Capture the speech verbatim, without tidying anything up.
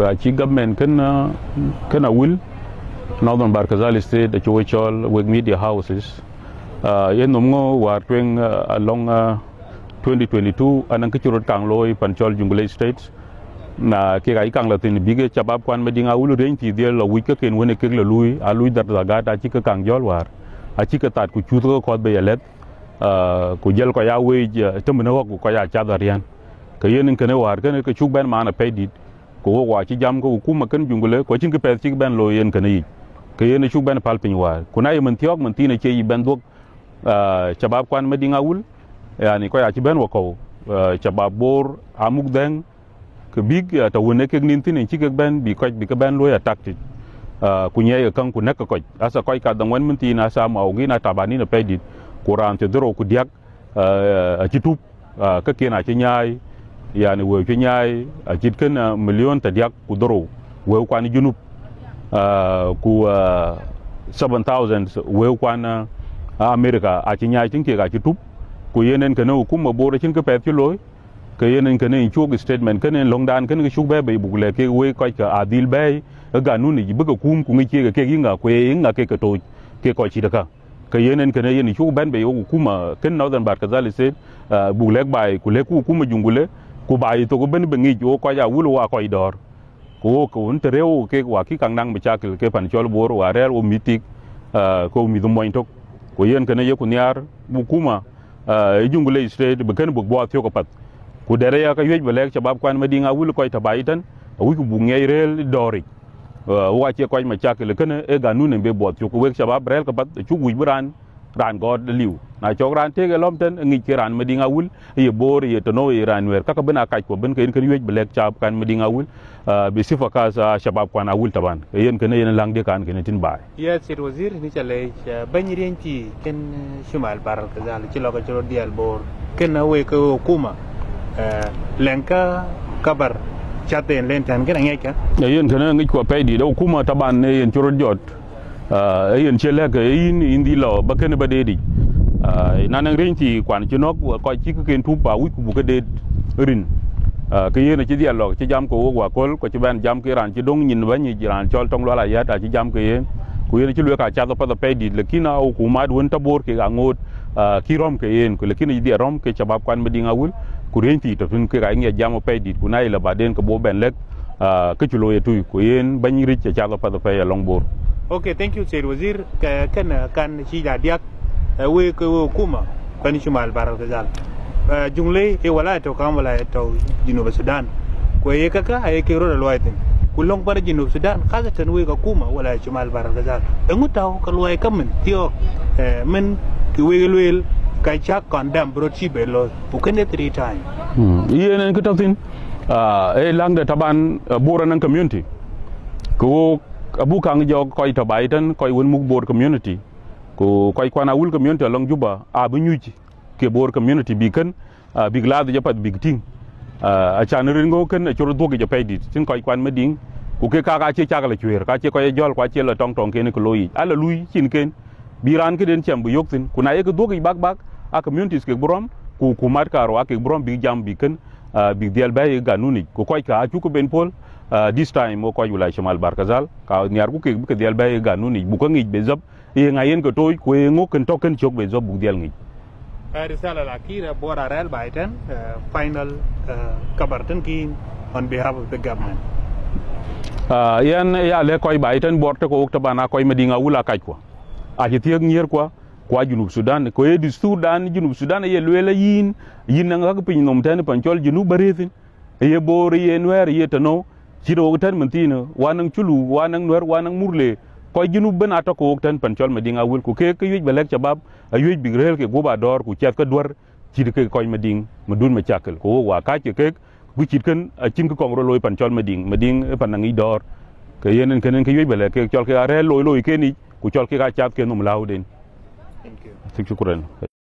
Acï government kën, ah, kën Awil, Northern Bahr el Ghazal State, acï we cɔl wek media houses. Ah, yen nhom ŋö wäär tueŋ, ah, alɔŋ, ah, twenty twenty-two, anɔŋ kë cï röt kaŋ looi pan cɔl Jonglei State. Na kek aacï kaŋ la thïn bïk shabab kuan Madiŋ Awil riënythii dhiɛl la wïc käkken wën ë kek la luui, a luui dhar dhagat acï ke kaŋ jɔl wäär. Acï ke that ku cuuth ke kɔ̈th bei alɛ̈th, ah, ku jël kɔc aa weec, ah, tëmën ɣɔ̈k ku kɔc aa cath ariän. Ke yen ën kënë wäär kënë ke cuk bɛ̈n maan apɛidït, ku wok wa cï jam ke hukuma kën Jonglei, ku acïn kë pɛth cïk bɛ̈n looi yen kënë yic. Ke yen acuk bɛ̈n päl piny wäär. Ku na ye mën thiɔ̈k, mën thiin acie yic bɛ̈n dhuök, ah, shabab kuan Madiŋ Awil, yani kɔc acï bɛ̈n wakɔ̈u, ah, shabab Bor amuk dhɛ̈ŋ, ke bïk, ah, tɔ̈ wën ë kek nin thïn ën cï kek bɛ̈n, bï kɔc bï ke bɛ̈n luöi attack tït, ah, ku nyiɛɛi ke käŋ ku nɛ̈k ke kɔc. Asa kɔc kadhäŋ wën mën thiin asa mawgin atabanin apɛidït, ku raan thiërdhorou ku diäk, ah, acï tup, ah, käkken acï nyaai, yani wëu cï nyaai acït kën, ah, milion tɛ̈diäk ku dhorou wëu kuan Junub, ah, ku, ah, seven thousand wëu kuan, ah, America acï nyaai tïŋ kek acï tup, ku yen ën kënë hukuma Bor acïn kë pɛth cï looi. Ke yen ën kënë ën cuk statement kënë ën löŋdan kënë ke cuk bɛ̈ɛ̈i bei buk lɛ̈k kek wek kɔc ke adhil bɛ̈ɛ̈i ë ganun yic bï ke kum ku ŋic kek kek yï ŋa ku ye yï ŋa kek ke tooc kek kɔc cït ëkä. Ke yen ën kënë yen cuk bɛ̈n bei wok hukuma kën Northern Bahr el Ghazal State, ah, buk lɛ̈k baai ku lɛ̈k hukuma Jonglei, ku baai thok ëbën bï ŋic wok kɔc Awil wa kɔc dɔ̈ɔ̈r. Ku wok ke wën të rëëu kek wa kï kaŋ naŋ mashakil ke pan cɔl Bor wa rɛ̈ɛ̈r wo mïth tik, ah, ke wo mïth muɔny tök. Ku yen kënë yeku nhiaar hukuma, ah, ë Jonglei State bï kën bï buɔɔth thiök apath. Ku dɛ̈t aya ke wiëc bï lɛ̈k shabab kuan Madiŋ Awil kɔc tɔ̈ baai tën, awïcku buk ŋiɛc rëël dɔ̈ɔ̈r yic. Ah, wok acie kɔc mashakil kënë ë ganun ën be buɔɔth thiök, ku wek shabab rɛ̈ɛ̈r ke path acuk wïc bï raan, raan gɔɔt liu. Na cɔk raan tëëk ë lɔ̈m tën, ŋic ke raan Madiŋ Awil, ye Bor, ye tënou, ye raan Nuɛɛr, käkkä bën aa kackua bën ke yen kën wiëc bï lɛ̈k shabab kuan Madiŋ Awil, ah, bisifa khas, ah, shabab kuan Awil taban. Ke yen kënë yen läŋdiɛ̈ kan kënë tïn baai. Yes, Said Wazir, yïn ca leec, ah, bɛ̈ny riënythii kën, eh, Shimal Bahr el Ghazal, cï lɔ ke cï rot dhiɛl Bor. Kën awek ke hukuma, eh, lɛ̈ŋkë kabar cath en len tɛ̈n kën aŋiɛckë. Ee yen kënë ŋicku apɛidït, hukuma taban ee yen cï rot jɔt. Ah, ee yen cï lɛ̈k, ee yïn, yïn dhil lɔ ba kënë ba deet yic. Ah, na nɔŋ riënythii kuan cï nɔ̈k, kɔc cï käkken tup awïcku buk ke deet rin. Ah, ke yen acï dhiɛl lɔ, cï jam ke wok waköl, ku cï bɛ̈n jam ke raan cï döŋ nyin bɛ̈ny yic, raan cɔl Tɔŋ Lual Ayät acï jam ke yen. Ku yen acï lueel ka cath apath apɛidït, lakin a hukumat wën tɔ̈ Bor kek aŋoot, ah, kï rɔ̈m ke yen, ku lakin acï dhiɛl rɔ̈m ke shabab kuan Madiŋ Awil, ku riënythii tɔ̈ thïn kek aa ŋiɛc jam apɛidït, ku na ye lɔ baden ke buk bɛn lɛ̈k, ah, kë cï looi ë tui, ku yen bɛ̈ny ric acath apath apɛi alɔŋ Bor. Okay, thank you, Said Wazir. Ke kënë kan cï ja diäk, eh, wek ke wek hukuma pan Shimal Bahr el Ghazal. Eh, Jonglei ë walaya tɔ̈ kam walaya tɔ̈ Junub Sudan. Ku ye käkkä aye kek röt aluɔi thïn. Ku löŋ pan Junub Sudan, khasatan wek hukuma walaya Shimal Bahr el Ghazal. Eeŋö tɔ̈u ke luɔi kä mën thiɔ̈k, eh, mën kë wek lueel ka cäk condemn bï röt cïï be looi. Ku kënë three time. Hmm. Yen en kë tɔ̈ thïn, ah, ee läŋde taban, ah, Bor anɔŋ community. Ke wok abuk kaŋ jɔk kɔc tɔ̈ baai tën, kɔc wën muk Bor community. Ku kɔc kuan Awil community alɔŋ Juba, abï nyuc ke Bor community bïk kën, ah, bïk lath yic apath bïk tïŋ. Ah, acan rin ŋö kën acï rot dhuɔ̈k yic apɛidït, tïŋ kɔc kuan Madiŋ, ku kek kak acie cak la cuëër, ka cie kɔc ë jɔl, ku acie la tɔŋ tɔŋ kën ke looi yic. Ala lui cin kën, bï raan këden ciɛm bï yök thïn. Ku na ye kë dhuɔ̈k yic bak bak, a communities kek bï rɔ̈m, ku hukumat karou a kek bï rɔ̈m bïk jam bïk kën, ah, bïk dhiɛl bɛ̈ɛ̈i ë ganun yic. Ku kɔc ka acuk ke ben puɔ̈l, ah, this time wo kɔc wilaya Shimal Bahr el Ghazal, ka nhiarku kek bï ke dhiɛl bɛ̈ɛ̈i ë ganun yic, buk ke ŋic be dhop, ye ŋa yen ke tooc, ku ye ŋö kën tɔ̈ kën cök be dhop buk dhiɛl ŋic. Eh, risala al akhira Bor arɛ̈ɛ̈r baai tën, eh, final, eh, kabar tën kïn on behalf of the government. Ah, yen ya lɛ̈k kɔc baai tën Bor tɔ̈ ke wok taban a kɔc Madiŋ Awil a kackua. Acï thiëëk nhiërkua, ku a Junub Sudan. Ku ye dusturdan Junub Sudan aye lueel a yïn, yïn nɔŋ ɣäk pinynhom tën pan cɔl Junub ba rëër thïn. Ye Bor, ye Nuɛɛr, ye tënou, cït wok tën mën thiinë, wa nɔŋ Culu, wa nɔŋ Nuɛɛr, wa nɔŋ Murle, kɔc Junub ëbën atɔ̈ ke wok tën pan cɔl Madiŋ Awil, ku keek ke wiëc ba lɛ̈k shabab, awiëc bïk rëër ke guɔ̈p adɔ̈ɔ̈r, ku ciɛthkë duär, cït ke kɔc Madiŋ, madun mashakil, ku wok wa kääc ke keek, ku cït kën acïn kë kɔŋ rot looi pan cɔl Madiŋ, Madiŋ ë pan aŋic dɔ̈ɔ̈r. Ke yen en kënë ke wiëc ba lɛ̈k keek, cɔl kek arɛ̈ɛ̈r looi looi ken yic, ku cɔl kek acath ke nhom lääuden. Thank you. Shukran.